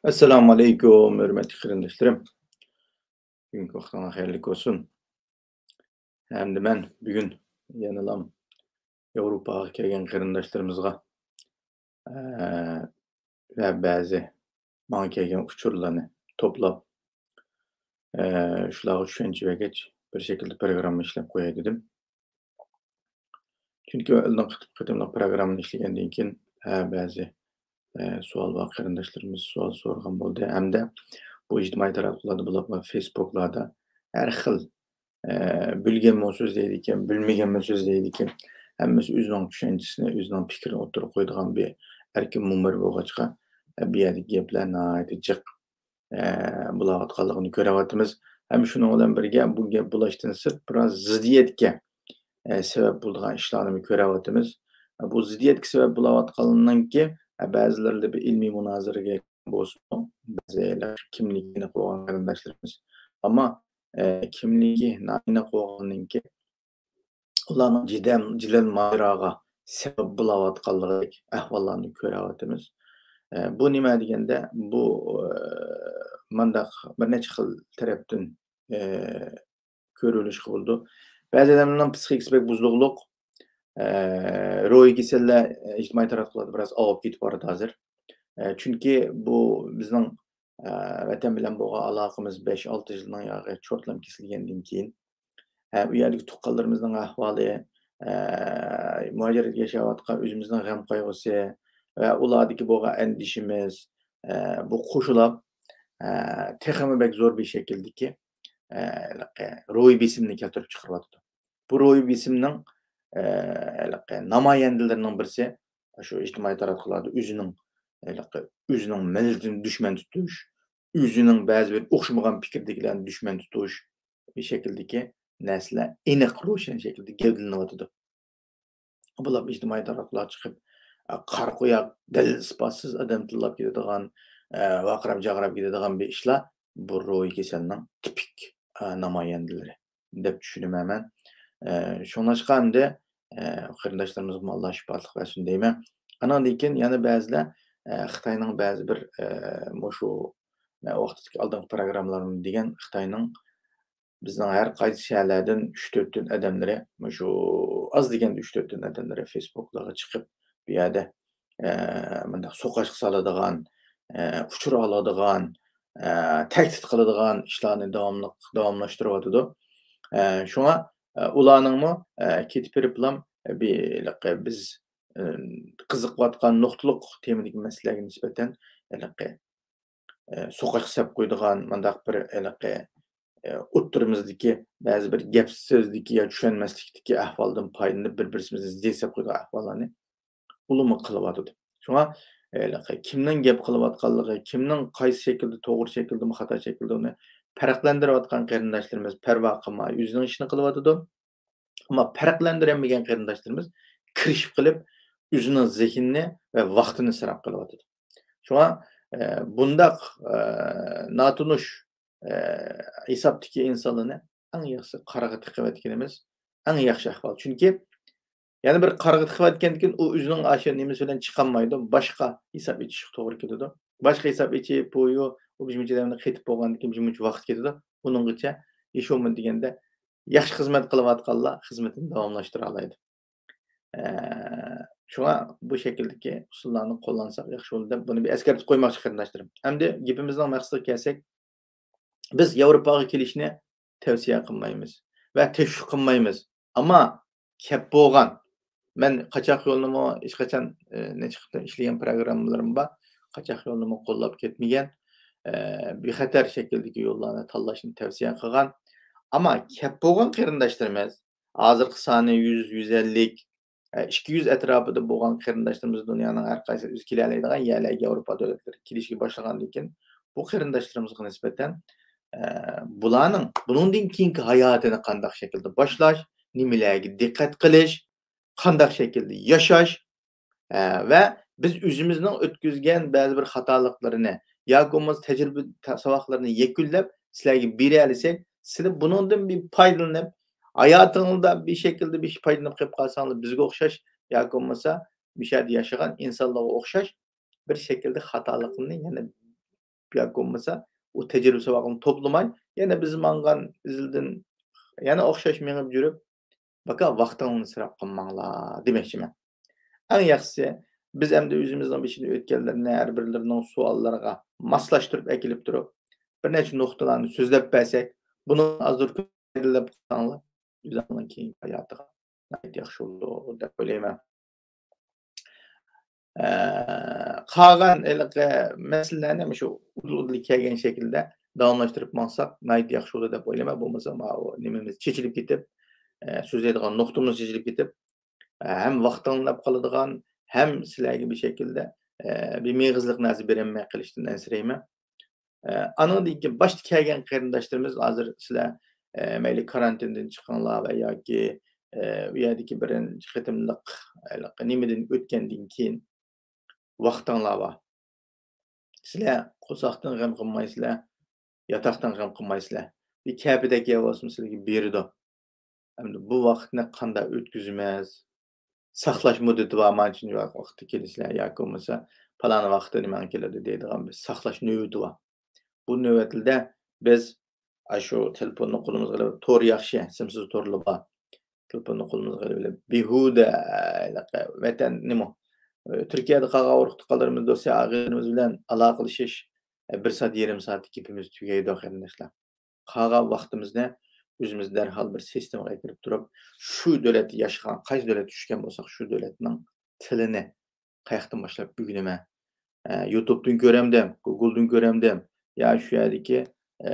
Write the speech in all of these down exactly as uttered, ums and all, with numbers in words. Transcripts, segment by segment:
ئەسسالامۇ ئەلەيكۇم، ھۆرمەتلىك قېرىنداشلىرىم. بۈگۈنكى ۋاقتىڭلار خەيرلىك بولسۇن. ھەمدە مەن بۈگۈن يەنىلا ياۋروپاغا كەلگەن قېرىنداشلىرىمىزغا، ئە، ۋە بەزى ماڭا كەلگەن ئۇچۇرلارنى توپلاپ، ئە، شۇلارغا چۈشەنچە بەرگەچ، بىر شەكىلدە پروگرامما ئىشلەپ قوياي دېدىم. چۈنكى ئالدىنقى قېتىملىق پروگراممىنى ئىشلىگەندىن كېيىن، ھە، بەزى، ئە، سوئال بار، قېرىنداشلىرىمىز سوئال سورىغان بولدى. ھەمدە بۇ ئىجتىمائىي تاراتقۇلاردا بولۇپمۇ فېيسبۇكلاردا ھەر خىل، ئە، بىلگەنمۇ سۆزلەيدىكەن، بىلمىگەنمۇ سۆزلەيدىكەن. ھەممىسى ئۆزىنىڭ چۈشەنچىسىنى، ئۆزىنىڭ پىكرىنى ئوتتۇرىغا قويىدىغان بىر ئەركىن مۇنبەر بولغاچقا، ئە، بۇ يەردىكى گەپلەر ناھايىتى جىق، ئە، بولاۋاتقانلىقىنى كۆرۈۋاتىمىز. ھەم شۇنىڭ بىلەن بىرگە، بۇ گەپ بولۇشتىن سىرت، بىراز زىددىيەتكە، ئە، سەۋەب بولىدىغان ئىشلارنىمۇ كۆرۈۋاتىمىز. بۇ زىددىيەتكە سەۋەب بولۇۋاتقانلىقى، ئە، بەزىلىرىدە بىر ئىلمىي مۇنازىرىگە بولسىمۇ، بەزى كىملىكى ئېنىق بولغان قېرىنداشلىرىمىز. ئەمما، ئە، كىملىكى نائېنىق بولغاندىن كېيىن، ئۇلارنىڭ جېدەل، جېدەل ماجىراغا سەۋەب بولاۋاتقانلىقىدەك ئەھۋاللارنى كۆرۈۋاتىمىز. ئە، بۇ نېمە دېگەندە، بۇ، ئە، مانداق بىر نەچچە خىل تەرەپتىن، ئە، كۆرۈۋېلىشقا بولىدۇ. بەزى ئادەملەرنىڭ پسىخىكىسى بەك بۇزۇلۇقلۇق، ئە، روھىي كېسەللەر، ئە، ئىجتىمائىي تاراتقۇلاردا بىراز ئاۋۇپ كېتىپ بارىدۇ ھازىر. ئە، چۈنكى بۇ بىزنىڭ، ئە، ۋەتەن بىلەن بولغان ئالاقىمىز بەش، ئالتە يىلنىڭ ياغى چورتلاپ كېسىلگەندىن كېيىن، ھە، ئۇ يەردىكى تۇغقانلىرىمىزنىڭ ئەھۋالى، ئە، مۇھاجىرەتتە ياشاۋاتقان ئۆزىمىزنىڭ غەم قايغۇسى ۋە ئۇلاردىكى بولغان ئەندىشىمىز، ئە، بۇ قوشۇلۇپ، ئە، تېخىمۇ بەك زور بىر شەكىلدىكى، ئە، ھېلىقى روھىي بېسىمنى كەلتۈرۈپ چىقىرىۋاتىدۇ. بۇ روھىي بېسىمنىڭ، ئە، ھېلىقى نامايەندىلىرىنىڭ بىرسى، شۇ ئىجتىمائىي تاراتقۇلاردا ئۆزىنىڭ، ھېلىقى ئۆزىنىڭ مىللىتىنى دۈشمەن تۇتۇش، ئۆزىنىڭ بەزى بىر ئوخشىمىغان پىكىردىكىلەرنى دۈشمەن تۇتۇش، بۇ شەكىلدىكى نەرسىلەر ئېنىق روشەن شەكىلدە گەۋدىلىنىۋاتىدۇ. بۇلار ئىجتىمائىي تاراتقۇلارغا چىقىپ، ئە، قارا قوياق، دەلىل ئىسپاتسىز ئادەم تىللاپ كېتىدىغان، ئە، ۋارقىراپ جارقىراپ كېتىدىغان بىر ئىشلار، بۇ روھىي كېسەلنىڭ تىپىك، ئە، نامايەندىلىرى دەپ چۈشىنىمەن مەن. ئە، شۇڭلاشقا ئەمدى، ئە، قېرىنداشلىرىمىزغىمۇ ئاللا شىپالىق بەرسۇن دەيمەن. ئانىڭدىن كېيىن يەنە بەزىلەر، ئە، خىتاينىڭ بەزى بىر، ئە، مۇشۇ، مەن ۋاقتىدىكى ئالدىنقى پروگراممىلارمۇ دېگەن خىتاينىڭ بىزنىڭ ھەر قايسى شەھەرلەردىن ئۈچ تۆتتىن ئادەملىرى، مۇشۇ ئاز دېگەندە ئۈچ تۆتتىن ئادەملىرى فېيسبۇكلارغا چىقىپ، بۇ يەردە، ئە، مۇنداق سوقۇشقا سالىدىغان، ئە، ئۇچۇر ئالىدىغان، ئە، تەھدىت قىلىدىغان ئىشلارنى داۋاملىق، داۋاملاشتۇرۇۋاتىدۇ. ئە، شۇڭا، ئە، ئۇلارنىڭمۇ، ئە، كېتىپ بېرىپلام، بىر، بىز، ئە، قىزىقىۋاتقان نۇقتىلىق تېمىدىكى مەسىلىلەرگە نىسبەتەن، ھېلىقى ئە، سوقۇشقا سېلىپ قويىدىغان مۇنداق بىر ھېلىقى، ئە، ئوتتۇرىمىزدىكى بەزى بىر گەپ سۆزدىكى يا چۈشەنمەسلىكتىكى ئەھۋالدىن پايدىلىنىپ، بىر-بىرسىمىزنى زىددىيەت سېلىپ قويىدىغان ئەھۋاللارنى ئۇلارمۇ قىلىۋاتىدۇ. شۇڭا، ھېلىقى كىمنىڭ گەپ قىلىۋاتقانلىقى، كىمنىڭ قايسى شەكىلدە، توغرا شەكىلدىمۇ، خاتا شەكىلدە، ئۇنى پەرقلەندۈرۈۋاتقان قېرىنداشلىرىمىز پەرۋا قىلماي ئۆزىنىڭ ئىشىنى قىلىۋاتىدۇ. ئەمما پەرقلەندۈرەلمىگەن قېرىنداشلىرىمىز كىرىشىپ قېلىپ، ئۆزىنىڭ زېھنىنى ۋە ۋاقتىنى ئىسراپ قىلىۋاتىدۇ. شۇڭا، ئە، بۇنداق، ئە، ناتونۇش، ئە، ھېسابتىكى ئىنسانلارنى ئەڭ ياخشىسى قارىغا تىقىۋەتكىنىمىز ئەڭ ياخشى ئەھۋال. چۈنكى يەنە بىر قارىغا تىقىۋەتكەندىن كېيىن ئۇ ئۆزىنىڭ ئاشۇ نېمىسى بىلەن چىقالمايدۇ، باشقا ھېساب ئېچىشقا توغرا كېلىدۇ. باشقا ھېساب ئېچىپ، بۇ يۇ-، ئۇ بىر مۇنچە ئادەمنى قېتىپ بولغاندىن كېيىن بىر مۇنچە ۋاقىت كېتىدۇ. ئۇنىڭغىچە ھېچ بولمىدى دېگەندە ياخشى خىزمەت قىلىۋاتقانلار خىزمىتىنى داۋاملاشتۇرالايدۇ. ئە، شۇڭا بۇ شەكىلدىكى ئۇسۇللارنى قوللانساق ياخشى بولىدۇ دەپ بۇنى بىر ئەسكەرتىپ قويماقچى قېرىنداشلىرىم. ئەمدى گېپىمىزنىڭ مەقسىتىگە كەلسەك، بىز ياۋروپاغا كېلىشنى تەۋسىيە قىلمايمىز ۋە تەشۋىق قىلمايمىز. ئەمما كەپ بولغان، مەن قاچاق يولىنىمۇ ھېچقاچان، ئە، نەچچە قېتىم ئىشلىگەن پروگراممىلىرىم بار. قاچاق يولىنىمۇ قوللاپ كەتمىگەن. ئە، بىخەتەر شەكىلدىكى يوللارنى تاللاشنى تەۋسىيە قىلغان. ئەمما كەپ بولغان قېرىنداشلىرىمىز، ھازىرقى سانى يۈز، يۈز ئەللىك، ئە، ئىككى يۈز ئەتراپىدا بولغان قېرىنداشلىرىمىز دۇنيانىڭ ھەر قايسى ئۆزى كېلەلەيدىغان يەرلەرگە، ياۋروپا دۆلەتلىرىگە كېلىشكە باشلىغاندىن كېيىن، بۇ قېرىنداشلىرىمىزغا نىسبەتەن، ئە، بۇلارنىڭ بۇنىڭدىن كېيىنكى ھاياتىنى قانداق شەكىلدە باشلاش، نېمىلەرگە دىققەت قىلىش، قانداق شەكىلدە ياشاش، ئە، ۋە بىز ئۆزىمىزنىڭ ئۆتكۈزگەن بەزى بىر خاتالىقلىرىنى ياكى بولمىسا تەجرىبە، تا-، ساۋاقلىرىنى يەكۈنلەپ سىلەرگە بېرەلىسەك، سىلەر بۇنىڭدىن بىر پايدىلىنىپ، ھاياتىڭلاردا بىر شەكىلدە بىر پايدىلىنىپ قېلىپ قالساڭلار، بىزگە ئوخشاش ياكى بولمىسا مۇشۇ يەردە ياشىغان ئىنسانلارغا ئوخشاش بىر شەكىلدە خاتالىقنى يەنە ياكى بولمىسا ئۇ تەجرىبە ساۋاقنى توپلىماي، يەنە بىز ماڭغان ئىزىدىن يەنە ئوخشاش مېڭىپ يۈرۈپ، باكا ۋاقتىڭلارنى ئىسراپ قىلماڭلار دېمەكچىمەن. ئەڭ ياخشىسى، بىز ئەمدى ئۆزىمىزنىڭ بېشىدىن ئۆتكەنلىرىنى ھەر بىرلىرىنىڭ سوئاللىرىغا ماسلاشتۇرۇپ ئەكېلىپ تۇرۇپ، بىر نەچچە نۇقتىلارنى سۆزلەپ بەرسەك، بۇنى ئازدۇر كۆپتۈر قىلساڭلار، ئۆزۈڭنىڭ كېيىنكى ھاياتىغا ناھايىتى ياخشى بولىدۇ دەپ ئويلايمەن. ئە، قالغان ھېلىقى مەسىلىلەرنى مۇشۇ ئۇدۇل-ئۇدۇل كەلگەن شەكىلدە داۋاملاشتۇرۇپ ماڭساق ناھايىتى ياخشى بولىدۇ دەپ ئويلايمەن. بولمىسا ماۋۇ نېمىمىز چېچىلىپ كېتىپ، ئە، سۆزلەيدىغان نۇقتىمىز چېچىلىپ كېتىپ، ھەم ۋاقىت ئاڭلاپ قالىدىغان، ھەم سىلەرگە بىر شەكىلدە، ئە، بىر مېغىزلىق نەرسە بېرەلمەي قېلىشتىن ئەنسىرەيمەن. ئە، ئانىڭدىن كېيىن باشتا كەلگەن قېرىنداشلىرىمىز ھازىر سىلەر، ئە، مەيلى كارانتىندىن چىقىڭلار ۋە ياكى، ئە، ئۇ يەردىكى بىرىنچى قېتىملىق، ھېلىقى نېمىدىن ئۆتكەندىن كېيىن ۋاقتىڭلار بار. سىلەر قورساقتىن غەم قىلمايسىلەر، ياتاقتىن غەم قىلمايسىلەر. بىر كەپىدەك يەر بولسىمۇ سىلەرگە بېرىدۇ. ئەمدى بۇ ۋاقىتنى قانداق ئۆتكۈزىمىز؟ ساقلاش مۇددىتى بار، مانچىنچە ۋاقىتتا كېلىسىلەر ياكى بولمىسا پالان ۋاقىتتا نېمەڭ كېلىدۇ دەيدىغان بىر ساقلاش نۆۋىتى بار. بۇ نۆۋەتلىدە بىز ئاشۇ تېلېفوننى قولىمىزغا ئېلىپ، تور ياخشى، سىمسىز تورلار بار. تېلېفوننى قولىمىزغا ئېلىپ، بىھۇدە، ھېلىقى ۋەتەن نېمە، تۈركىيەدە قالغان ئۇرۇق-تۇغقانلىرىمىز، دوست-يار، ئاغىنىلىرىمىز بىلەن ئالاقىلىشىش، بىر سائەت، يېرىم سائەتتە گېپىمىز تۈگەيدۇ، قېرىنداشلار. قالغان ۋاقتىمىزنى ئۆزىمىز دەرھال بىر سىستېمىغا كىرىپ تۇرۇپ، شۇ دۆلەتتە ياشىغان، قايسى دۆلەتتە چۈشكەن بولساق، شۇ دۆلەتنىڭ تىلىنى قاياقتىن باشلاپ ئۆگىنىمەن؟ ئە، يۇتۇبتىن كۆرەمدىم، گۇگلدىن كۆرەمدىم، يا شۇ يەردىكى، ئە،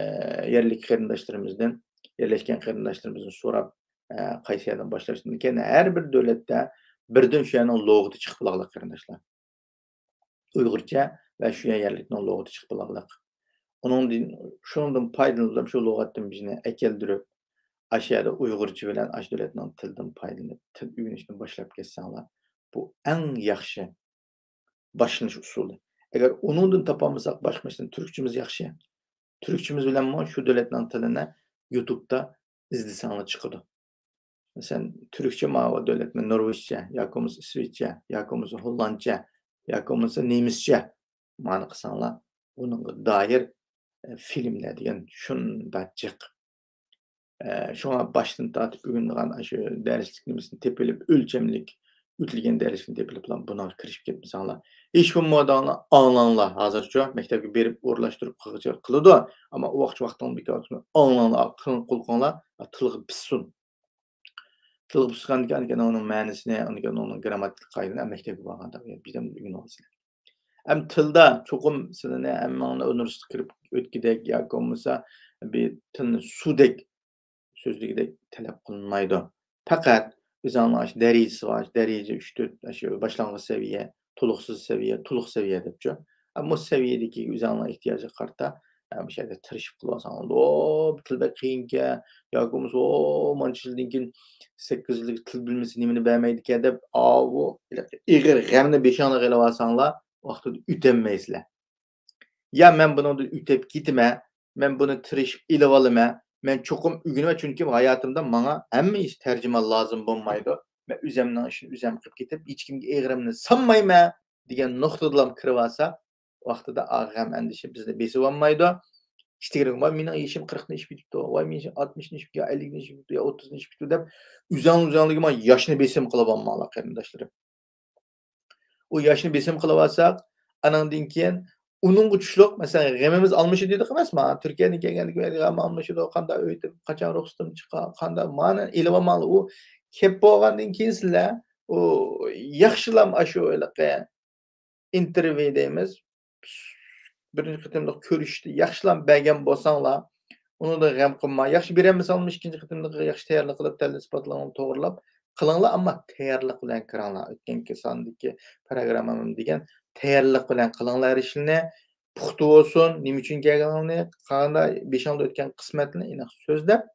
يەرلىك قېرىنداشلىرىمىزدىن، يەرلەشكەن قېرىنداشلىرىمىزدىن سوراپ، ئە، قايسى يەردىن باشلاشتىن كېيىن ھەر بىر دۆلەتتە بىردىن شۇ يەرنىڭ لۇغىتى چىقىپ بولغلىق، قېرىنداشلار. ئۇيغۇرچە ۋە شۇ يەرلىكنىڭ لۇغىتى چىقىپ بولغلىق. ئۇنىڭدىن، شۇنىڭدىن پايدىلىنىپ، شۇ لۇغەتتىن بىزنى ئەكەلدۈرۈپ، ئاشۇ يەردە ئۇيغۇرچە بىلەن ئاشۇ دۆلەتنىڭ تىلىدىن پايدىلىنىپ، تىل ئۆگىنىشتىن باشلاپ كەتسەڭلار، بۇ ئەڭ ياخشى باشلىنىش ئۇسۇلى. ئەگەر ئۇنىڭدىن تاپالمىساق، باشقا مەسىلەن، تۈركچىمىز ياخشى. تۈركچىمىز بىلەنمۇ شۇ دۆلەتنىڭ تىلىنى يۇتۇبتا ئىزدىسەڭلار چىقىدۇ. مەسىلەن، تۈركچە ماۋۇ دۆلەتنىڭ نورۋېجچە ياكى بولمىسا ئىسۋېچچە ياكى بولمىسا ھوللاندچە ياكى بولمىسا نېمىسچە مانا قىلساڭلار، ئۇنىڭغا دائىر، ئە، فىلىملەر دېگەن شۇنداق جىق. ئە، شۇڭا باشتىن تارتىپ ئۆگىنىدىغان ئاشۇ دەرسلىك نېمىسىنى تېپىۋېلىپ، ئۆلچەملىك ئۆتۈلگەن دەرسلىكنى تېپىۋېلىپلا بۇنىڭغا كىرىشىپ كەتمىسەڭلار. ھېچ بولمىغاندا ئاڭلاڭلار. ھازىرچۇ مەكتەپكە بېرىپ ئورۇنلاشتۇرۇپ قىلغۇچە قىلىدۇ، ئەمما ئۇ ۋاقىت ۋاقتىڭ بىكار ئۆتكۈزمەي ئاڭلاڭلار، قىلىڭ قۇلىقىڭلار، تىلغا پىسسۇن. تىلغا پىسقاندىكىن ئاندىكىن ئۇنىڭ مەنىسىنى، ئاندىكىن ئۇنىڭ گرامماتىكا قائىدىنى مەكتەپكە بارغاندا بىردەم ئۆگىنىۋالىسىلەر. ئەمما تىلدا چوقۇم سىلىنى ھەممىڭلارنى ئۇنىۋېرسىتېتقا كىرىپ ئۆتكۈدەك ياكى بولمىسا بىر تىلنى سۇدەك سۆزلىگۈدەك تەلەپ قىلىنمايدۇ. پەقەت ئۆزۈڭنىڭ ئاشۇ دەرىجىسى بار، ئاشۇ دەرىجە ئۈچ، تۆت، ئاشۇ باشلانغۇچ سەۋىيە، تولۇقسىز سەۋىيە، تولۇق سەۋىيە دەپچۇ. ئەمما مۇشۇ سەۋىيەدىكى ئۆزۈڭنىڭ ئېھتىياجىغا قارىتا، ئە، مۇشۇ يەردە تىرىشىپ قىلىۋالساڭ، «ئو، بۇ تىل بەك قىيىنكەن» ياكى بولمىسا، «ئو، مانچە يىلدىن كېيىن سەككىز يىللىق تىل بىلمىسە نېمىنى بەرمەيدىكەن» دەپ، ئاۋۇ ئېغىر غەمنى بېشىڭلارغا ئېلىۋالساڭلار، ۋاقتىدا ئۆتەلمەيسىلەر. يا مەن بۇنىڭدىن ئۆتۈپ كېتىمەن، مەن بۇنى تىرىشىپ ئېلىۋالىمەن، مەن چوقۇم ئۆگىنىمەن، چۈنكى ھاياتىمدا ماڭا ھەممە ئىش تەرجىمە لازىم بولمايدۇ. مەن ئۆزۈمنىڭ ئىشىنى ئۆزۈم قىلىپ كېتىپ، ھېچكىمگە ئېغىرىمنى سالمايمەن دېگەن نۇقتىدىلا كىرىۋالسا، ۋاقتىدا ئا غەم ئەندىشە بىزنى بېسىۋالمايدۇ. ئىچتىكىدە، «ۋاي، مېنىڭ يېشىم قىرىقتىن ئېشىپ كېتىپتۇ، ۋاي، مېنىڭ يېشىم ئاتمىشتىن ئېشىپ كېتىپتۇ، ئەللىكتىن ئېشىپ كېتىپتۇ يا ئوتتۇزدىن ئېشىپ كېتىپتۇ» دەپ، ئۆزۈڭ ئۆزۈڭلۈكىما ياشنى بېسىم قىلىۋالماڭلار، قېرىنداشلىرىم. ئۇ ياشنى بېسىم قىلىۋالساق، ئانىڭدىن كېيىن ئۇنىڭغا چۈشلۈق، مەسىلەن، غېمىمىز ئالمىشىدۇ دېدۇق ئەمەسمۇ؟ تۈركىيەدىن كەلگەندىن كېيىن غەم ئالمىشىدۇ، قانداق ئۆي تېپىپ، قاچان رۇخسىتىم چىقار، قانداق، مانا ئېلىۋالماڭلار. ئۇ كېلىپ بولغاندىن كېيىن سىلەر ئۇ ياخشىلام ئاشۇ ھېلىقى ئىنتېرۋيۇ دەيمىز، بىرىنچى قېتىملىق كۆرۈشۈشتە ياخشىلام بەرگەن بولساڭلار، ئۇنىڭدا غەم قىلما. ياخشى بېرەلمىسەڭلارمۇ ئىككىنچى قېتىملىقىغا ياخشى تەييارلىق قىلىپ، دەلىل-ئىسپاتلىرىڭلارنى توغرىلاپ قىلىڭلار، ئەمما تەييارلىق بىلەن كىرىڭلار. ئۆتكەنكى ساندىكى پروگراممام دېگەن، تەييارلىق بىلەن قىلىڭلار ھەر ئىشنى. پۇختا بولسۇن، نېمە ئۈچۈن كەلگىنىڭنى، قانداق بېشىڭدا ئۆتكەن قىسمەتنى ئېنىق سۆزلەپ،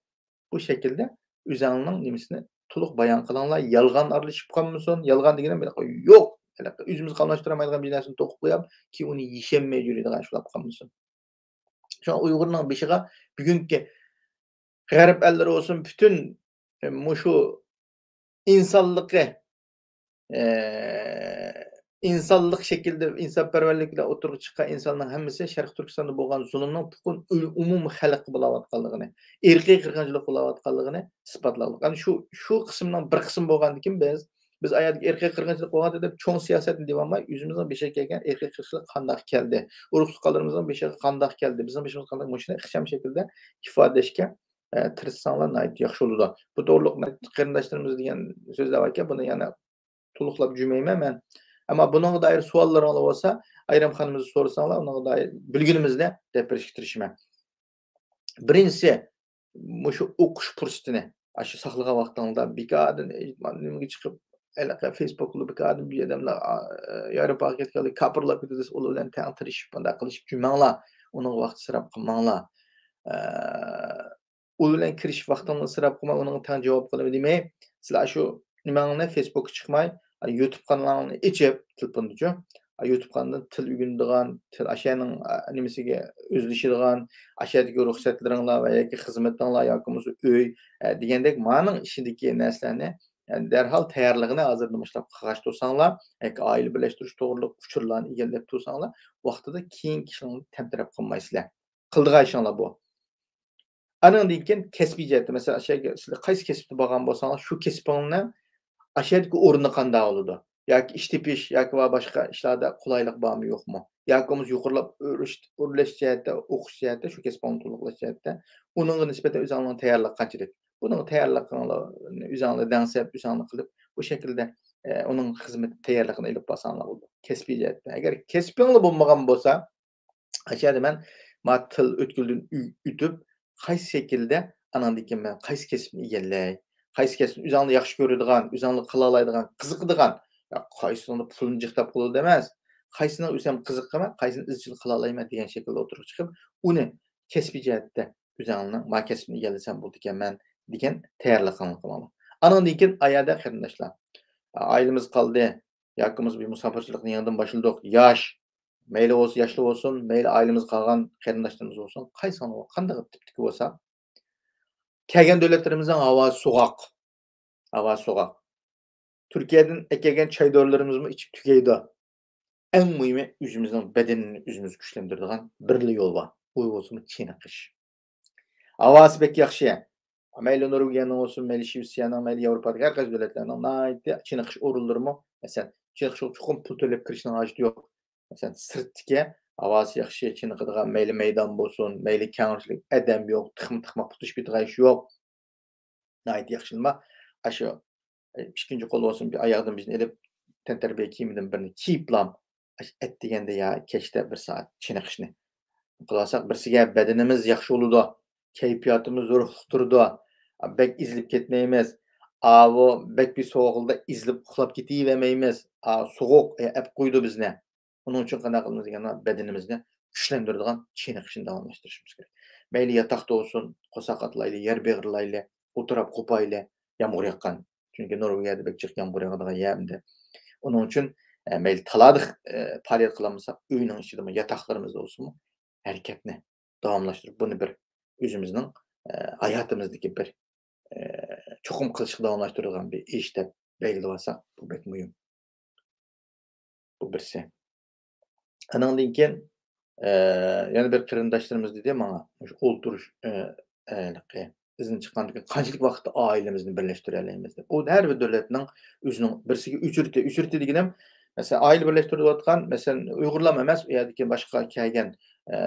بۇ شەكىلدە ئۆزۈڭنىڭ نېمىسىنى تولۇق بايان قىلىڭلار. يالغان ئارىلىشىپ قالمىسۇن. يالغان دېگىنىم يوق. ئۆزىمىز قاملاشتۇرالمايدىغان بىر نەرسىنى توقۇپ قويۇپ، كېيىن ئۇنى يېشەلمەي يۈرىدىغان شۇنداق قالمىسۇن. شۇڭا ئۇيغۇرنىڭ بېشىغا بۈگۈنكى غەرب ئەللىرى بولسۇن، پۈتۈن، ئە، مۇشۇ ئىنسانلىقى، ئە، ئىنسانلىق شەكىلدە، ئىنسانپەرۋەرلىك بىلەن ئوتتۇرىغا چىققان ئىنساننىڭ ھەممىسى شەرقىي تۈركىستاندا بولغان زۇلۇمنىڭ پۈتۈن ئۇ-، ئومۇمىي خەلققە بولۇۋاتقانلىقىنى، ئىرقىي قىرغىنچىلىق بولۇۋاتقانلىقىنى ئىسپاتلاۋاتقان. شۇ، شۇ قىسىمنىڭ بىر قىسمى بولغاندىكىن بىز، بىز ئايەتتىكى ئىرقىي قىرغىنچىلىق بولغاندا دەپ چوڭ سىياسەتنى دېيىۋالماي، ئۆزىمىزنىڭ بېشىغا كەلگەن ئىرقىي قىرغىنچىلىق قانداق كەلدى؟ ئۇرۇق-تۇغقانلىرىمىزنىڭ بېشىغا قانداق كەلدى؟ بىزنىڭ بېشىمىزغا قانداق؟ مۇشۇنى ئىخچام شەكىلدە ئىپادىلەشكە، ئە، تىرىشساڭلار ناھايىتى ياخشى بولىدۇ. بۇ توغرۇلۇق قېرىنداشلىرىمىز دېگەن سۆزلەر باركەن، بۇنى يەنە تولۇقلاپ جۈمەيمەن مەن. ئەمما بۇنىڭغا دائىر سوئاللىرىڭلار بولسا، ئايرىم خانىمىزدىن سورىساڭلار، ئۇنىڭغا دائىر بىلگىنىمىزنى دەپ بېرىشكە تىرىشىمەن. بىرىنچىسى، مۇشۇ ئوقۇش پۇرسىتىنى، ئاشۇ ساقلىغان ۋاقتىڭلاردا بىكاردىن نېمىگە چىقىپ، ھېلىقى فېيسبۇكلا بىكاردىن بۇ ئادەملەر، ئا، ياۋروپاغا كەتكەنلەر كاپىرلاپ كېتىدۇ، ئۇلار بىلەن تەڭ تىرىشىپ، مۇنداق قىلىشىپ جۈمەڭلار، ئۇنىڭغا ۋاقىت ئىسراپ قىلماڭلار. ئە، ئۇ بىلەن كىرىشىپ ۋاقتىڭلارنى ئىسراپ قىلماي، ئۇنىڭغا تەڭ جاۋاب قىلىمەن دېمەي، سىلەر شۇ نېمەڭلارنى فېيسبۇكقا چىقماي، يۇتۇب قانىلىڭلارنى ئېچىپ، تېلېفوندىچۇ، يۇتۇب قانىلىدىن تىل ئۆگىنىدىغان، تىل ئاشۇنىڭ، ئە، نېمىسىگە ئۆزلىشىدىغان، ئاشۇدىكى رۇخسەتلىرىڭلار ۋە ياكى خىزمىتىڭلار ياكى بولمىسا ئۆي، ئە، دېگەندەك مانىڭ ئىچىدىكى نەرسىلەرنى، يەنى دەرھال تەييارلىقىنى ھازىردىن باشلاپ قىلغاچ تۇرساڭلار، ياكى ئائىلە بىرلەشتۈرۈش توغرۇلۇق ئۇچۇرلارنى ئىگىلەپ تۇرساڭلار، ۋاقتىدا كېيىنكى ئىشلارنى تەمتىرەپ قىلمايسىلەر. قىلىدىغان ئىشىڭلار بۇ. ئانىڭدىن كېيىن كەسپىي جەھەتتە، مەسىلەن، ئاشۇ يەرگە سىلەر قايسى كەسىپتە بولغان بولساڭلار، شۇ كەسپىڭنىڭ ئاشۇ يەردىكى ئورنى قانداق بولىدۇ؟ ياكى ئىش تېپىش ياكى ۋە باشقا ئىشلاردا قولايلىق بارمۇ، يوقمۇ؟ ياكى بولمىسا يۇقىرىلاپ ئۆرۈش-، ئۆرلەش جەھەتتە، ئوقۇش جەھەتتە، شۇ كەسپىڭنى تولۇقلاش جەھەتتە ئۇنىڭغا نىسبەتەن ئۆزۈڭنىڭ تەييارلىقى قانچىلىك؟ بۇنىڭ تەييارلىقىڭلارنى ئۆزۈڭلار دەڭسەپ، ئۆزۈڭلار قىلىپ، بۇ شەكىلدە، ئە، ئۇنىڭ خىزمىتى تەييارلىقىنى ئېلىپ بارساڭلار بولىدۇ. كەسپىي جەھەتتە. ئەگەر كەسپىڭلار بولمىغان بولسا، ئاشۇ يەردە مەن ما تىل ئۆتكىلىدىن ئۆ-، ئۆتۈپ، قايسى شەكىلدە ئاناندىن كېيىن مەن قايسى كەسىپنى ئىگىلەي؟ قايسى كەسىپنى ئۆزۈڭلار ياخشى كۆرىدىغان، ئۆزۈڭلار قىلالايدىغان، قىزىقىدىغان، يا قايسىنىڭدا پۇلنى جىق تاپقىلى ئەمەس، قايسىنىڭ ئۆزۈم قىزىقىمەن، قايسىنى ئىزچىل قىلالايمەن دېگەن شەكىلدە ئوتتۇرىغا چىقىپ، ئۇنى كەسپىي جەھەتتە ئۆزۈڭلارنىڭ ما كەسپىنى ئىگىلىسەم بولىدىكەنمەن دېگەن تەييارلىقىڭلارنى قىلىڭلار. ئانىڭدىن كېيىن ئايەردە قېرىنداشلار، ئائىلىمىز قالدى، ياكى بولمىسا بىر مۇساپىرچىلىقنى يېڭىدىن باشلىدۇق، ياش، مەيلى بولسا ياشلار بولسۇن، مەيلى ئائىلىمىزدە قالغان قېرىنداشلىرىمىز بولسۇن، قايسىڭلار قانداق تىپتىكى بولسا، كەلگەن دۆلەتلىرىمىزنىڭ ھاۋاسى سوغۇق. ھاۋاسى سوغۇق. تۈركىيەدىن ئەكەلگەن چاي دورىلىرىمىزمۇ ئىچىپ تۈگەيدۇ. ئەڭ مۇھىمى، ئۆزىمىزنىڭ بەدىنىنى ئۆزىمىز كۈچلەندۈرىدىغان بىرلا يول بار. ئۇ بولسىمۇ چېنىقىش. ھاۋاسى بەك ياخشى. مەيلى نورۋېگىيەنىڭ بولسۇن، مەيلى شىۋېتسىيەنىڭ، مەيلى ياۋروپادىكى ھەر قايسى دۆلەتلەرنىڭ ناھايىتى چېنىقىش ئورۇنلىرىمۇ، مەسىلەن، چېنىقىشقا چوقۇم پۇل تۆلەپ كىرىشنىڭ ھاجىتى يوق. مەسىلەن، سىرتتىكى ھاۋاسى ياخشى، چېنىقىدىغان، مەيلى مەيدان بولسۇن، مەيلى كەڭرىلىك، ئادەم يوق، تىقما تىقما پۇتلىشىپ كېتىدىغان ئىش يوق. ناھايىتى ياخشى نېمە. ئاشۇ، ئە، ئىككىنچى قول بولسۇن، بىر ئاياغدىن بىرنى ئېلىپ، تەنتەربىيە كىيىمىدىن بىرنى كىيىپلام، ئاشۇ ئەتىگەندە يا كەچتە بىر سائەت چېنىقىشنى قىلىۋالساق، بىرسىگە بەدىنىمىز ياخشى بولىدۇ، كەيپىياتىمىز روھلۇق تۇرىدۇ، بەك ئېزىلىپ كەتمەيمىز. ئاۋۇ بەك بىر سوغۇقلۇقتا ئېزىلىپ ئۇخلاپ كېتىۋەرمەيمىز. ئا، سوغۇق، ئە، ئەپ قويىدۇ بىزنى. ئۇنىڭ ئۈچۈن قانداق قىلىمىز دېگەندە، بەدىنىمىزنى كۈچلەندۈرىدىغان چېنىقىشنى داۋاملاشتۇرۇشىمىز كېرەك. مەيلى ياتاقتا بولسۇن، قورساق ئاتلايلى، يەر بېغىرلايلى، ئولتۇراپ قوپايلى، يامغۇر ياغقان. چۈنكى نورۋېگىيەدە بەك جىق يامغۇر ياغىدىغان يەر ئەمدى. ئۇنىڭ ئۈچۈن، ئە، مەيلى تالادا، ئە، پائالىيەت قىلالمىساق، ئۆينىڭ ئىچىدىمۇ، ياتاقلىرىمىزدا بولسىمۇ ھەرىكەتنى داۋاملاشتۇرۇپ، بۇنى بىر ئۆزىمىزنىڭ، ئە، ھاياتىمىزدىكى بىر، ئە، چوقۇم قىلىشقا داۋاملاشتۇرىدىغان بىر ئىش دەپ بەلگىلىۋالساق، بۇ بەك مۇھىم. بۇ بىرسى. ئانىڭدىن كېيىن، ئە، يەنە بىر قېرىنداشلىرىمىز دېدى ماڭا، مۇشۇ ئولتۇرۇش، ئە، ئە، ھېلىقى ئىزدىن چىققاندىن كېيىن قانچىلىك ۋاقىتتا ئائىلىمىزنى بىرلەشتۈرەلەيمىز دەپ. ئۇ ھەر بىر دۆلەتنىڭ ئۆزىنىڭ بىرسىگە ئۆچۈرتى، ئۆچۈرتى دېگىنىم، مەسىلەن، ئائىلە بىرلەشتۈرۈۋاتقان، مەسىلەن، ئۇيغۇرلارمۇ ئەمەس، ئۇ يەردىكى باشقا كەلگەن، ئە،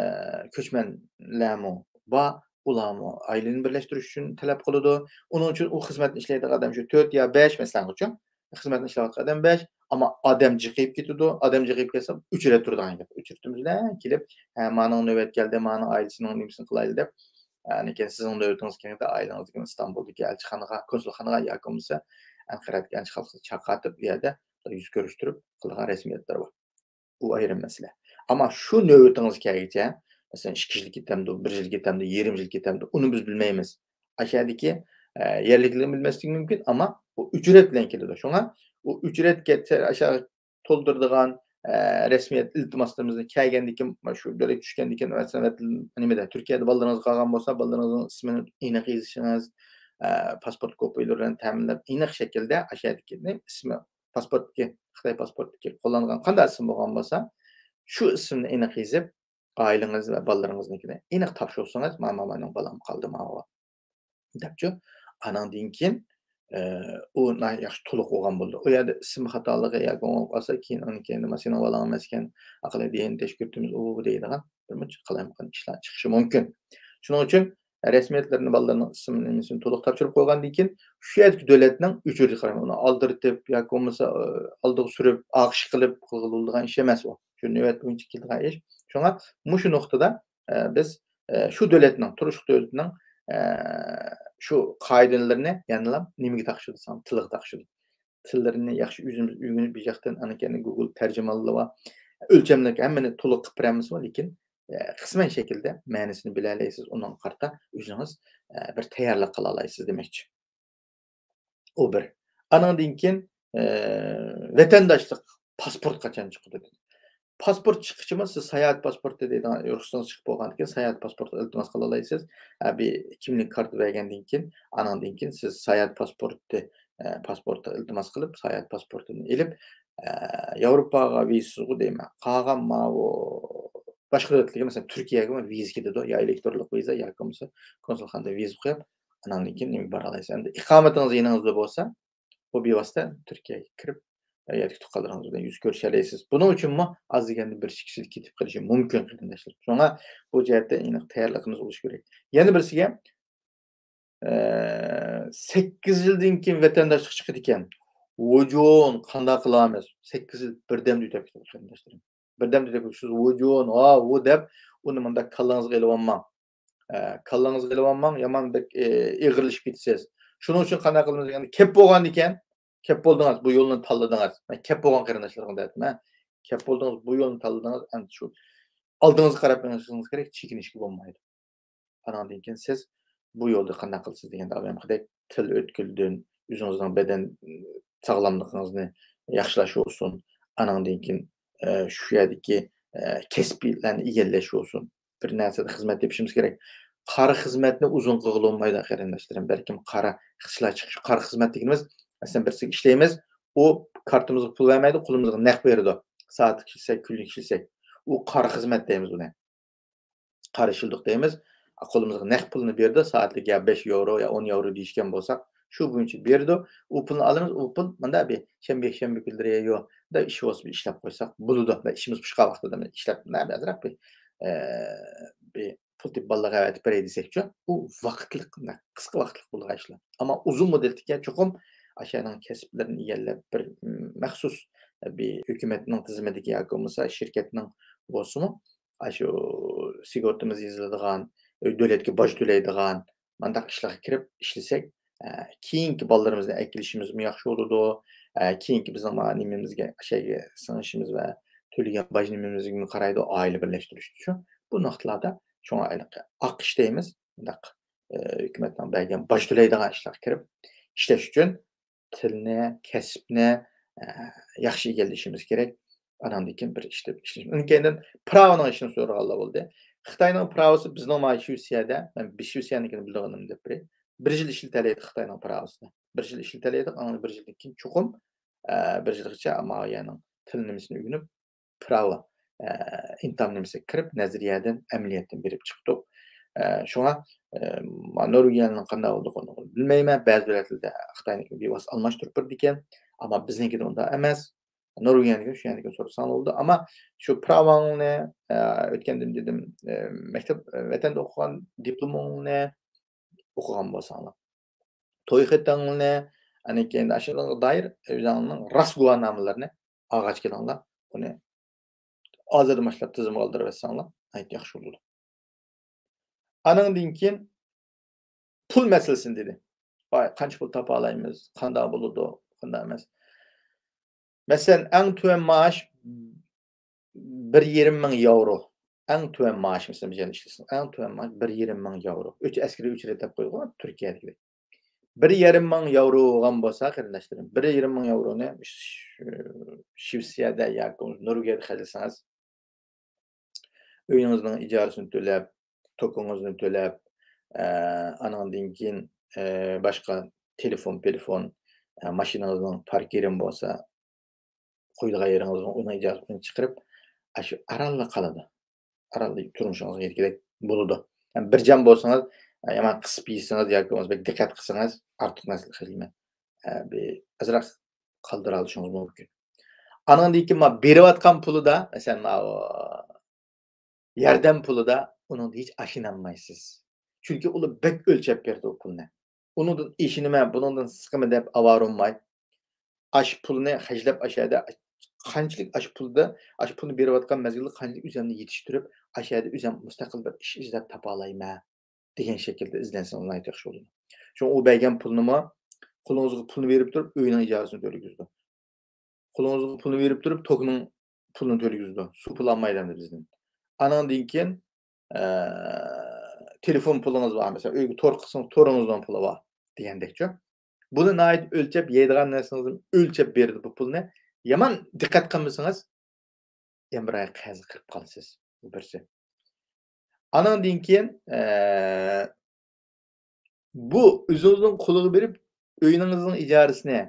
كۆچمەنلەرمۇ بار، ئۇلارمۇ ئائىلىنى بىرلەشتۈرۈش ئۈچۈن تەلەپ قىلىدۇ. ئۇنىڭ ئۈچۈن ئۇ خىزمەتنى ئىشلەيدىغان ئادەم شۇ تۆت يا بەش، مەسىلەن، ئۈچۈن خىزمەتنى ئىشلەۋاتقان ئادەم بەش، ئەمما ئادەم جىقىيىپ كېتىدۇ. ئادەم جىقىيىپ كەتسە، ئۆچۈرەت تۇرىدىغان گەپ. ئۆچۈرىتىمىز بىلەن كېلىپ، ھە، مانىڭ نۆۋەت كەلدى، مانىڭ ئائىلىسىنىڭ نېمىسىنى قىلايلى دەپ، ئاندىن كېيىن سىزنىڭ نۆۋىتىڭىز كەلگەندە ئائىلىڭىزدىكى ئىستانبۇلدىكى ئەلچىخانىغا، كونسۇلخانىغا ياكى بولمىسا ئەنقەرەدىكى ئەلچىخانىغا چاقىرتىپ، ئۇ يەردە يۈز كۆرۈشتۈرۈپ قىلغان رەسمىيەتلىرى بار. ئۇ ئايرىم مەسىلە. ئەمما شۇ نۆۋىتىڭىز كەلگۈچە، مەسىلەن، ئىككى يىل كېتەمدۇ، بىر يىل كېتەمدۇ، يېرىم يىل كېتەمدۇ، ئۇنى بىز بىلمەيمىز. ئاشۇ يەردىكى، ئە، يەرلىكلەرمۇ بىلمەسلىكى مۇمكىن، ئەمما ئۇ ئۈچرەت بىلەن كېلىدۇ. شۇڭا ئۇ ئۈچرەتكە تە-، ئاشۇ تولدۇرىدىغان، ئە، رەسمىيەت ئىلتىماسلىرىمىزنى كەلگەندىن كېيىن، مانا شۇ دۆلەت چۈشكەندىن كېيىن، مەسىلەن، نېمىدە، تۈركىيەدە بالىلىرىڭىز قالغان بولسا، بالىلىرىڭىزنىڭ ئىسمىنى ئېنىق يېزىشىڭىز، ئە، پاسپورت كوپىيلىرى بىلەن تەمىنلەپ، ئېنىق شەكىلدە ئاشۇ يەردىكى ئىسمى، پاسپورتتىكى خىتاي پاسپورتتىكى قوللانغان قانداق ئىسىم بولغان بولسا، شۇ ئىسىمنى ئېنىق يېزىپ، ئائىلىڭىز ۋە بالىلىرىڭىزنىڭكىنى ئېنىق تاپشۇرسىڭىز، مانا، مانا مېنىڭ بالام قالدى ماۋۇ. دەپچۇ. ئاناندىن كېيىن، ئە، ئۇ ناھايىتى ياخشى تولۇق بولغان بولىدۇ. ئۇ يەردە ئىسىم خاتالىقى ياكى ئوڭۇپ قالسا، كېيىن ئۇنى كېيىن، «مانا سېنىڭ بالىڭ ئەمەسكەن، ئاقىلى دېيىن تەشكۈرتىمىز، ئۇ، بۇ» دەيدىغان بىر مۇنچە قالايمىقان ئىشلار چىقىشى مۇمكىن. شۇنىڭ ئۈچۈن رەسمىيەتلىرىنى، بالىلىرىنىڭ ئىسمىنى، نېمىسىنى تولۇق تاپشۇرۇپ قويغاندىن كېيىن، شۇ يەردىكى دۆلەتنىڭ ئۆچۈرۈشىگە قاراپ، ئۇنى ئالدىرىتىپ ياكى بولمىسا، ئە، ئالدىغا سۈرۈپ، ئالقىش قىلىپ قىلغىلى بولىدىغان ئىش ئەمەس ئۇ. شۇ نۆۋەت بويىچە كېلىدىغان ئىش. شۇڭا مۇشۇ نۇقتىدا، ئە، بىز، ئە، شۇ دۆلەتنىڭ، تۇرۇشلۇق دۆلىتىنىڭ، ئە، شۇ قائىدىلىرىنى يەنىلا نېمىگە تاقىشىدۇ دېسەڭ، تىلىغا تاقىشىدۇ. تىللىرىنى ياخشى ئۆزىمىز ئۆگىنىپ، بىر ياقتىن ئانا كەينى گوگل تەرجىمانلىرى بار. ئۆلچەملىك ھەممىنى تولۇق قىلىپ بېرەلمىسىمۇ، لېكىن، ئە، قىسمەن شەكىلدە مەنىسىنى بىلەلەيسىز، ئۇنىڭغا قارىتا ئۆزىڭىز، ئە، بىر تەييارلىق قىلالايسىز دېمەكچى. ئۇ بىر. ئانىڭدىن كېيىن، ئە، ۋەتەنداشلىق پاسپورت قاچان چىقىدۇ دېدى. پاسپورت چىققىچىمۇ سىز ساياھەت پاسپورتى دەيدىغان رۇخسىتىڭىز چىقىپ بولغاندىن كېيىن ساياھەت پاسپورتى ئىلتىماس قىلالايسىز. ھە، بىر كىملىك كارتا بەرگەندىن كېيىن، ئانىڭدىن كېيىن سىز ساياھەت پاسپورتى، ئە، پاسپورتى ئىلتىماس قىلىپ، ساياھەت پاسپورتىنى ئېلىپ، ئە، ياۋروپاغا ۋىزىسىزغۇ دەيمەن. قالغان ماۋۇ باشقا دۆلەتلەرگە، مەسىلەن، تۈركىيەگە ۋىزا كېتىدۇ. يا ئېلېكترونلۇق ۋىزا ياكى بولمىسا كونسۇلخانىدا ۋىزا قويۇپ، ئانىڭدىن كېيىن نېمىگە بارالايسىز. ئەمدى ئىقامىتىڭىز يېنىڭىزدا بولسا، بۇ بىۋاسىتە تۈركىيەگە كىرىپ، يەردىكى تۇغقانلىرىڭىز بىلەن يۈز كۆرۈشەلەيسىز. بۇنىڭ ئۈچۈنمۇ ئاز دېگەندە بىر ئىككى يىل كېتىپ قېلىشى مۇمكىن، قېرىنداشلار. شۇڭا بۇ جەھەتتە ئېنىق تەييارلىقىمىز بولۇشى كېرەك. يەنە بىرسىگە، ئە، سەككىز يىلدىن كېيىن ۋەتەنداشلىق چىقىدىكەن. ۋۇجۇن، قانداق قىلارمىز؟ سەككىز يىل بىردەمدە ئۆتۈپ كېتىدۇ، قېرىنداشلىرىم. بىردەمدە ئۆتۈپ كېتىدۇ. سىز ۋۇجۇن، ھا، ۋۇ دەپ، ئۇنى مۇنداق كاللاڭىزغا ئېلىۋالماڭ. ئە، كاللاڭىزغا ئېلىۋالماڭ، يامان بەك، ئە، ئېغىرلىشىپ كېتىسىز. شۇنىڭ ئۈچۈن قانداق قىلىمىز دېگەندە، كەپ بولغاندىكەن، كەپ بولدىڭىز، بۇ يولنى تاللىدىڭىز. مەن كەپ بولغان قېرىنداشلىرىمغا دەۋاتىمەن. كەپ بولدىڭىز، بۇ يولنى تاللىدىڭىز، ئەمدى شۇ ئالدىڭىزغا قاراپ مېڭىشىڭىز كېرەك، چېكىنىشكە بولمايدۇ. ئاناندىن كېيىن سىز بۇ يولدا قانداق قىلىسىز دېگەندە، ئاۋۋالقىدەك تىل ئۆتكىلىدىن، ئۆزىڭىزنىڭ بەدەن ساغلاملىقىڭىزنى ياخشىلاش بولسۇن. ئاناندىن كېيىن، ئە، شۇ يەردىكى، ئە، كەسىپلەرنى ئىگىلەش بولسۇن. بىر نەرسىدە خىزمەت تېپىشىمىز كېرەك. قارا خىزمەتنى ئۇزۇن قىلغىلى بولمايدۇ، قېرىنداشلىرىم. بەلكىم قارا ئىشلار چىقىش، قارا خىزمەت دېگىنىمىز، مەسىلەن، بىرسىگە ئىشلەيمىز، ئۇ كارتىمىزغا پۇل بەرمەيدۇ، قولىمىزغا نەق بېرىدۇ. سائەتلىك ئىشلىسەك، كۈنلۈك ئىشلىسەك. ئۇ قارا خىزمەت دەيمىز بۇنى. قارا ئىشلىدۇق دەيمىز. قولىمىزغا نەق پۇلنى بېرىدۇ، سائەتلىك يا بەش ياۋرو يا ئون ياۋرو دېيىشكەن بولساق، شۇ بويىچە بېرىدۇ. ئۇ پۇلنى ئالىمىز، ئۇ پۇل مۇنداق بىر شەنبە، يەكشەنبە كۈنلىرى يو، مۇنداق ئىش بولسا بىر ئىشلەپ قويساق بولىدۇ. مۇنداق ئىشىمىز پۇشقان ۋاقتىدا مۇنداق ئىشلەپ، مۇنداق ئازراق بىر، ئە، بىر پۇل تېپىپ بالىلارغا ئەۋەتىپ بېرەي دېسەكچۇ، ئۇ ۋاقىتلىق، مۇنداق قىسقا ۋاقىتلىق بولىدىغان ئىشلار. ئەمما ئۇزۇن مۇددەتلىككە چوقۇم ئاشۇنىڭ كەسىپلىرىنى ئىگىلەپ، بىر، م، مەخسۇس بىر ھۆكۈمەتنىڭ تىزىمىدىكى ياكى بولمىسا شىركەتنىڭ بولسىمۇ، ئاشۇ سىگورتىمىز يېزىلىدىغان، دۆلەتكە باج تۆلەيدىغان، مانداق ئىشلارغا كىرىپ ئىشلىسەك، ئە، كېيىنكى بالىلىرىمىزنى ئەكېلىشىمىزمۇ ياخشى بولىدۇ. ئە، كېيىنكى بىزنىڭ مانا نېمىمىزگە، ئىچەرگە سىڭىشىمىز ۋە تۆلىگەن باج نېمىمىزگىمۇ قارايدۇ، ئائىلە بىرلەشتۈرۈشتە شۇ. بۇ نۇقتىلاردا شۇڭا ھېلىقى ئاق ئىش دەيمىز، مۇنداق، ئە، ھۆكۈمەتنىڭ بەرگەن باج تۆلەيدىغان ئىشلارغا كىرىپ ئىشلەش ئۈچۈن تىلنى، كەسىپنى، ئە، ياخشى ئىگىلىشىمىز كېرەك. ئاناندىن كېيىن بىر ئىش تېپىپ ئىشلىشىمىز. ئۇنىڭ كەينىدىن پىراۋىنىڭ ئىشىنى سورىغانلار بولدى. خىتاينىڭ پىراۋىسى بىزنىڭ مانا شىۋېتسىيەدە، مەن بىر شىۋېتسىيەنىڭكىنى بىلىدىغىنىمنى دەپ بېرەي. بىر يىل ئىشلىتەلەيدۇ خىتاينىڭ پىراۋىسىدا. بىر يىل ئىشلىتەلەيدۇ، ئاندىن بىر يىلدىن كېيىن چوقۇم، ئە، بىر يىلغىچە ماۋۇ يەرنىڭ تىل نېمىسىنى ئۆگىنىپ، پىراۋا، ئە، ئىمتىھان نېمىسىگە كىرىپ، نەزەرىيەدىن، ئەمەلىيەتتىن بېرىپ چىقتۇق. ئە، شۇڭا، ئە، ما-، نورۋېگىيەنىڭ قانداق بولىدىغىنىنى بىلمەيمەن. بەزى دۆلەتلەردە خىتاينىڭكى بىۋاسىتە ئالماشتۇرۇپ بېرىدىكەن. ئەمما بىزنىڭكىدە ئۇنداق ئەمەس. نورۋېگىيەنىڭكى شۇ يەرنىڭكىنى سورىساڭلار بولىدۇ. ئەمما شۇ پىراۋاڭنى، ئە، ئۆتكەندىن دېدىم، ئە، مەكتەپ، ئە، ۋەتەندە ئوقۇغان دىپلومۇڭنى ئوقۇغان بولساڭلار، توي خېتىڭلارنى، ئاندىن كېيىن ئاشۇنىڭغا دائىر ئۆزۈڭلارنىڭ راست گۇۋاھنامىلىرىنى ئالغاچ كېلىڭلار. ئۇنى ھازىردىن باشلاپ تىزىمغا ئالدۇرۇۋەتسەڭلار، ناھايىتى ياخشى بولىدۇ. ئانىڭدىن كېيىن پۇل مەسىلىسىنى دېدى. ۋاي، قانچە پۇل تاپالايمىز، قانداق بولىدۇ، قانداق ئەمەس. مەسىلەن، ئەڭ تۆۋەن مائاش بىر يېرىم مىڭ ياۋرو. ئەڭ تۆۋەن مائاش، مەسىلەن، بىر يەردە ئىشلىسىڭىز، ئەڭ تۆۋەن مائاش بىر يېرىم مىڭ ياۋرو. ئۆچ-، ئەسكىرىي ئۆچرەت دەپ قويغان تۈركىيەدىكىدەك. بىر يېرىم مىڭ ياۋرو بولغان بولسا، قېرىنداشلىرىم، بىر يېرىم مىڭ ياۋرونى ش-، شىۋېتسىيەدە ياكى نورۋېگىيەدە خەجلىسىڭىز، ئۆيىڭىزنىڭ ئىجارىسىنى تۆلەپ، توكىڭىزنى تۆلەپ، ئە، ئانىڭدىن كېيىن، ئە، باشقا تېلېفون، پېلېفون، ئە، ماشىنىڭىزنىڭ پاركىرىمۇ بولسا، قويىدىغان يېرىڭىزنى، ئۇنىڭ ئىجازىتىنى چىقىرىپ، ئاشۇ ئارانلا قالىدۇ. ئارانلا تۇرمۇشىڭىزغا يەتكۈدەك بولىدۇ. يەنى بىر جان بولسىڭىز، يامان قىسىپ يېسىڭىز ياكى بولمىسا بەك دىققەت قىلسىڭىز، ئارتۇق نەرسىلەر خەجلىمەي، ئە، بىر ئازراق قالدۇرالىشىڭىز مۇمكىن. ئانىڭدىن كېيىن مانا بېرىۋاتقان پۇلىدا، مەسىلەن، ماۋۇ ياردەم پۇلىدا ئۇنىڭدا ھېچ ئاشىنالمايسىز. چۈنكى ئۇلار بەك ئۆلچەپ بېرىدۇ ئۇ پۇلنى. ئۇنىڭدىن ئېشىنىمەن، بۇنىڭدىن سىقىمەن دەپ ئاۋارە بولماي، ئاشۇ پۇلنى خەجلەپ، ئاشۇ يەردە قانچىلىك ئاشۇ پۇلدا، ئاشۇ پۇلنى بېرىۋاتقان مەزگىلدە قانچىلىك ئۆزۈمنى يېتىشتۈرۈپ، ئاشۇ يەردە ئۆزۈم مۇستەقىل بىر ئىش ئىزدەپ تاپالايمەن دېگەن شەكىلدە ئىزدەنسىڭىز ناھايىتى ياخشى بولىدۇ. شۇڭا ئۇ بەرگەن پۇلنىمۇ، قولىڭىزغا پۇلنى بېرىپ تۇرۇپ، ئۆينىڭ ئىجارىسىنى تۆلىگۈزىدۇ. قولىڭىزغا پۇلنى بېرىپ تۇرۇپ، توكنىڭ پۇلىنى تۆلىگۈزىدۇ. سۇ پۇل ئالمايدۇ ئەمدى بىزدىن. ئانىڭدىن كېيىن، ئە، تېلېفون پۇلىڭىز بار، مەسىلەن، ئۆيگە تور قىلسىڭىز، تورىڭىزنىڭ پۇلى بار دېگەندەكچۇ. بۇنى ناھايىتى ئۆلچەپ، يەيدىغان نەرسىڭىزنى ئۆلچەپ بېرىدۇ بۇ پۇلنى. يامان دىققەت قىلمىسىڭىز، يەنە بىر ئاي قەرزگە كىرىپ قالىسىز. بۇ بىرسى. ئانىڭدىن كېيىن، ئە، بۇ ئۆزىڭىزنىڭ قولىغا بېرىپ، ئۆيىڭىزنىڭ ئىجارىسىنى،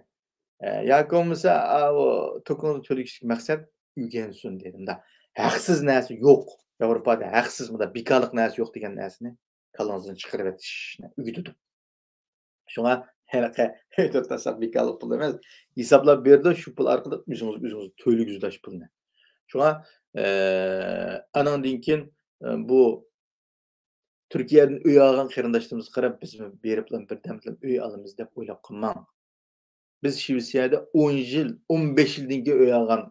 ئە، ياكى بولمىسا، ئاۋۇ توكىڭىزنى تۆلىگۈچىلىك مەقسەت ئۆگەنسۇن دېدىم-دە. ھەقسىز نەرسە يوق. ياۋروپادا ھەقسىز، مۇنداق بىكارلىق نەرسە يوق دېگەن نەرسىنى كاللىڭىزدىن چىقىرىۋېتىشنى ئۆگىتىدۇ. شۇڭا ھېلىقى ئۆيدە تۇرساق بىكارلىق پۇل ئەمەس، ھېسابلاپ بېرىدۇ، شۇ پۇل ئارقىلىق ئۆزىڭىز، ئۆزىڭىز تۆلىگۈزىدۇ شۇ پۇلنى. شۇڭا، ئە، ئانىڭدىن كېيىن، ئە، بۇ تۈركىيەدىن ئۆي ئالغان قېرىنداشلىرىمىزغا قاراپ، بىزمۇ بېرىپلا بىردەمدىلا ئۆي ئالىمىز دەپ ئويلاپ قالماڭ. بىز شىۋېتسىيەدە ئون يىل، ئون بەش يىلدىن كېيىن ئۆي ئالغان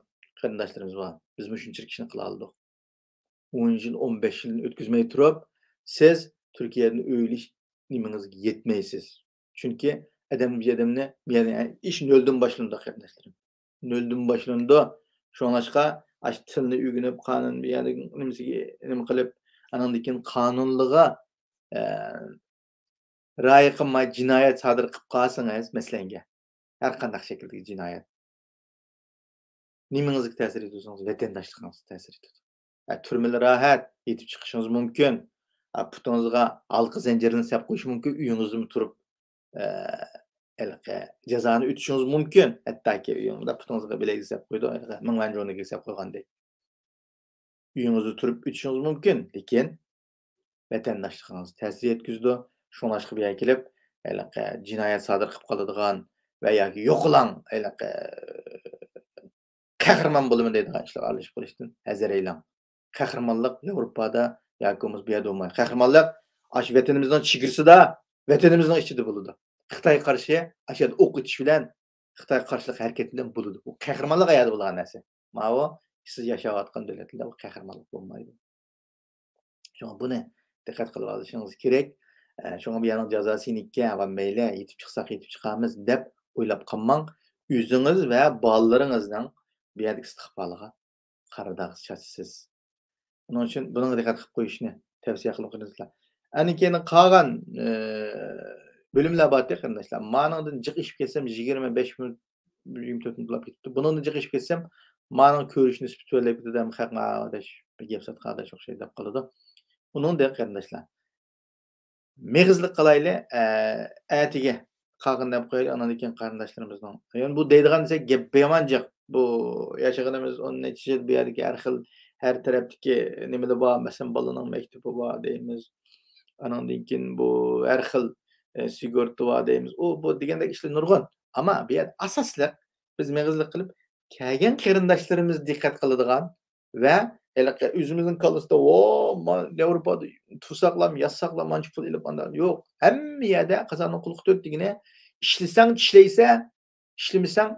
قېرىنداشلىرىمىز بار. بىزمۇ شۇنچىلىك ئىشنى قىلالىدۇق. ئون يىل، ئون بەش يىلنى ئۆتكۈزمەي تۇرۇپ، سىز تۈركىيەدىن ئۆي ئېلىش نېمىڭىزگە يەتمەيسىز. چۈنكى ئادەم، بىر ئادەمنى، يەنى ئىش نۆلدىن باشلىنىدۇ، قېرىنداشلىرىم. نۆلدىن باشلىنىدۇ. شۇڭلاشقا، ئاشۇ تىلنى ئۆگىنىپ، قانۇن بۇ يەردە نېمىسىگە، نېمە قىلىپ، ئانىڭدىن كېيىن قانۇنلىغا، ئە، رىئايە قىلماي جىنايەت سادىر قىلىپ قالسىڭىز، مەسىلەنگە، ھەر قانداق شەكىلدىكى جىنايەت، نېمىڭىزگە تەسىر يېتىدۇ دېسىڭىز، ۋەتەنداشلىقىڭىزغا تەسىر يېتىدۇ. ئە، تۈرمىلەر راھەت، يېتىپ چىقىشىڭىز مۇمكىن. ئە، پۇتىڭىزغا ھالقا زەنجىرلىرىنى سەپ قويۇش مۇمكىن، ئۆيىڭىزدىمۇ تۇرۇپ، ئە، ھېلىقى جازانى ئۆتۈشىڭىز مۇمكىن. ھەتتاكى ئۆيىڭىزدە پۇتىڭىزغا بىلەيگە سەپ قويىدۇ، ھېلىقى مىڭ ۋەن جۇنىگە سەپ قويغاندەك. ئۆيىڭىزدە تۇرۇپ ئۆتۈشىڭىز مۇمكىن، لېكىن ۋەتەنداشلىقىڭىزغا تەسىر يەتكۈزىدۇ. شۇڭلاشقا بۇ يەرگە كېلىپ، ھېلىقى جىنايەت سادىر قىلىپ قالىدىغان ۋە ياكى يوقىلاڭ، ھېلىقى قەھرىمان بولىمەن دەيدىغان ئىشلارغا ئارىلىشىپ قېلىشتىن ھەزەر ئەيلەڭ. قەھرىمانلىق ياۋروپادا ياكى بولمىسا بۇ يەردە بولمايدۇ. قەھرىمانلىق ئاشۇ ۋەتىنىمىزنىڭ چېگرىسىدا، ۋەتىنىمىزنىڭ ئىچىدە بولىدۇ. خىتايغا قارشى ئاشۇ يەردە ئوق ئېتىش بىلەن، خىتايغا قارشىلىق ھەرىكەت بىلەن بولىدۇ. بۇ قەھرىمانلىق ئايەردە بولغان نەرسە. ماۋۇ سىز ياشاۋاتقان دۆلەتلەردە بۇ قەھرىمانلىق بولمايدۇ. شۇڭا بۇنى دىققەت قىلىۋېلىشىڭىز كېرەك. ئە، شۇڭا بۇ يەرنىڭ جازاسى يېنىككەن، ۋە مەيلى، يېتىپ چىقساق يېتىپ چىقارمىز دەپ ئويلاپ قالماڭ. ئۆزىڭىز ۋە بالىلىرىڭىزنىڭ بۇ يەردىكى ئىستىقبالىغا قارا داغ چاچىسىز. ئۇنىڭ ئۈچۈن بۇنىڭغا دىققەت قىلىپ قويۇشنى تەۋسىيە قىلىمەن، قېرىنداشلار. ئەنە كېيىن قالغان، ئە، بۆلۈملەر بارتى، قېرىنداشلار. مانىڭدىن جىق ئېشىپ كەتسەم، يىگىرمە بەش مىنۇت، يىگىرمە تۆت مىنۇت بولۇپ كېتىپتۇ. بۇنىڭدىن جىق ئېشىپ كەتسەم، مانىڭ كۆرۈش نىسبىتى تۆۋەنلەپ كېتىدۇ، ھەم خەق، «ئاداش، بىر گەپ ساتقان ئاداش ئوخشايدۇ» دەپ قالىدۇ. ئۇنىڭدىن، قېرىنداشلار، مېغىزلىق قىلايلى، ئە، ئەتىگە قالغىنىنى دەپ قويايلى، ئانىڭدىن كېيىن قېرىنداشلىرىمىزنىڭ. يەنى بۇ دەيدىغان دېسەك، گەپ يامان جىق. بۇ ياشىغىنىمىز ئون نەچچە يىل، بۇ يەردىكى ھەر خىل، ھەر تەرەپتىكى نېمىلەر بار، مەسىلەن، بالىنىڭ مەكتىپى بار دەيمىز. ئانىڭدىن كېيىن بۇ ھەر خىل، ئە، سىگورتى بار دەيمىز. ئۇ، بۇ دېگەندەك ئىشلار نۇرغۇن. ئەمما بۇ يەردە ئاساسلىق بىز مېغىزلىق قىلىپ، كەلگەن قېرىنداشلىرىمىز دىققەت قىلىدىغان ۋە ھېلىقى ئۆزىمىزنىڭ كاللىسىدا، «ۋو، ما-، ياۋروپادا تۇرساقلام، ياتساقلام، مانچە پۇل ئېلىپ ئانداق» يوق. ھەممە يەردە قازاننىڭ قۇلىقى تۆت دېگىنى، ئىشلىسەڭ چىشلەيسەن، ئىشلىمىسەڭ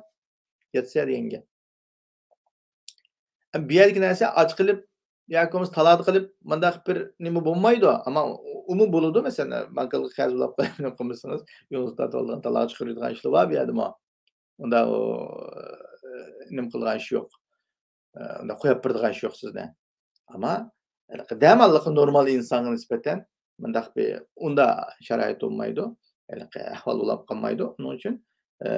ياتىسەن دېگەن گەپ. بۇ يەردىكى نەرسە ئاچ قېلىپ ياكى بولمىسا تالادا قېلىپ، مۇنداق بىر نېمە بولمايدۇ. ئەمما ئۇمۇ بولىدۇ، مەسىلەن، بانكىغا قەرز بولاپ قالمىسىڭىز، يولىڭىزدا تارتىۋالغان تالاغا چىقىرىدىغان ئىشلار بار بۇ يەردىمۇ. ئۇنداق ئۇ، نېمە قىلىدىغان ئىش يوق. ئۇنداق قويۇپ بېرىدىغان ئىش يوق سىزنى. ئەمما دەماللىقى نورمال ئىنسانغا نىسبەتەن مۇنداق بىر ئۇنداق شارائىت بولمايدۇ. ھېلىقى ئەھۋال بولاپ قالمايدۇ. ئۇنىڭ ئۈچۈن، ئە،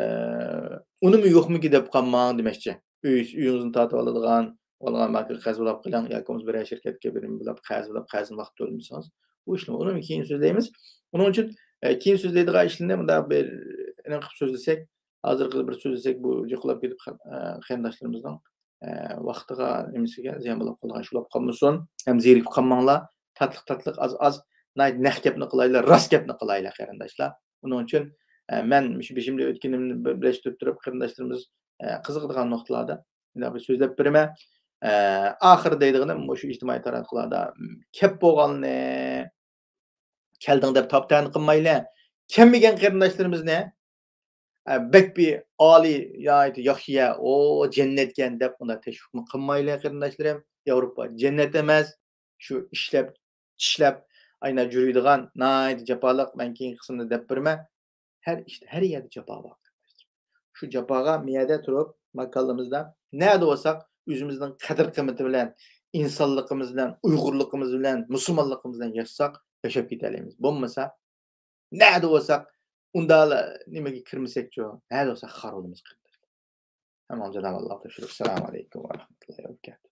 ئۇنىمۇ يوقمىكى دەپ قالماڭ دېمەكچى. ئۆي، ئۆيىڭىزنى تارتىۋالىدىغان، ئالغان بانكىغا قەرز بولاپ قېلىڭ ياكى بولمىسا بىرەر شىركەتكە بىر نېمە بولاپ قەرز بولاپ قەرزنى ۋاقىت تۆلىمىسىڭىز، بۇ ئىشنى ئۇنىمۇ كېيىن سۆزلەيمىز. ئۇنىڭ ئۈچۈن، ئە، كېيىن سۆزلەيدىغان ئىشلارنى مۇنداق بىر نېمە قىلىپ سۆزلىسەك، ھازىرقى بىر سۆزلىسەك، بۇ جىقلاپ كېتىپ، قېرىنداشلىرىمىزنىڭ ۋاقتىغا، نېمىسىگە زىيان بولۇپ قالىدىغان ئىش بولۇپ قالمىسۇن. ھەم زېرىكىپ قالماڭلار. تاتلىق تاتلىق، ئاز ئاز، ناھايىتى نەق گەپنى قىلايلى، راست گەپنى قىلايلى، قېرىنداشلار. ئۇنىڭ ئۈچۈن، ئە، مەن مۇشۇ بېشىمدا ئۆتكىنىمنى بىر-، بىرلەشتۈرۈپ تۇرۇپ، قېرىنداشلىرىمىز، ئە، قىزىقىدىغان نۇقتىلاردا مۇنداق بىر سۆزلەپ بېرىمەن. ئە، ئاخىرى دەيدىغىنىم مۇشۇ ئىجتىمائىي تاراتقۇلاردا، كەپ بولغاننى كەلدىڭ دەپ تاپتەن قىلمايلى. كەلمىگەن قېرىنداشلىرىمىزنى، ئە، بەك بىر ئالىي، ناھايىتى ياخشى يەر، ئو، جەننەتكەن دەپ ئۇنداق تەشۋىقمۇ قىلمايلى، قېرىنداشلىرىم. ياۋروپا جەننەت ئەمەس. شۇ ئىشلەپ، چىشلەپ، ئاينا جۈرىدىغان ناھايىتى جاپالىق، مەن كېيىنكى قىسىمدا دەپ بېرىمەن. ھەر ئىشتا، ھەر يەردە جاپا بار. شۇ جاپاغا مۇ يەردە تۇرۇپ، ماكانلىرىمىزدا نەدە بولساق، ئۆزىمىزنىڭ قەدىر-قىممىتى بىلەن، ئىنسانلىقىمىز بىلەن، ئۇيغۇرلۇقىمىز بىلەن، مۇسۇلمانلىقىمىز بىلەن ياشىساق، ياشاپ كېتەلەيمىز. بولمىسا، نەدە بولساق، ئۇنداق نېمىگە كىرمىسەكچۇ؟ نەدە بولساق، خار بولىمىز، قېرىنداشلار. ھەممىڭلارغا جانابى ئاللا تاپشۇرۇپ، ئەسسالامۇ ئەلەيكۇم ۋە رەھمەتۇللاھى ۋە بەرىكاتۇھ.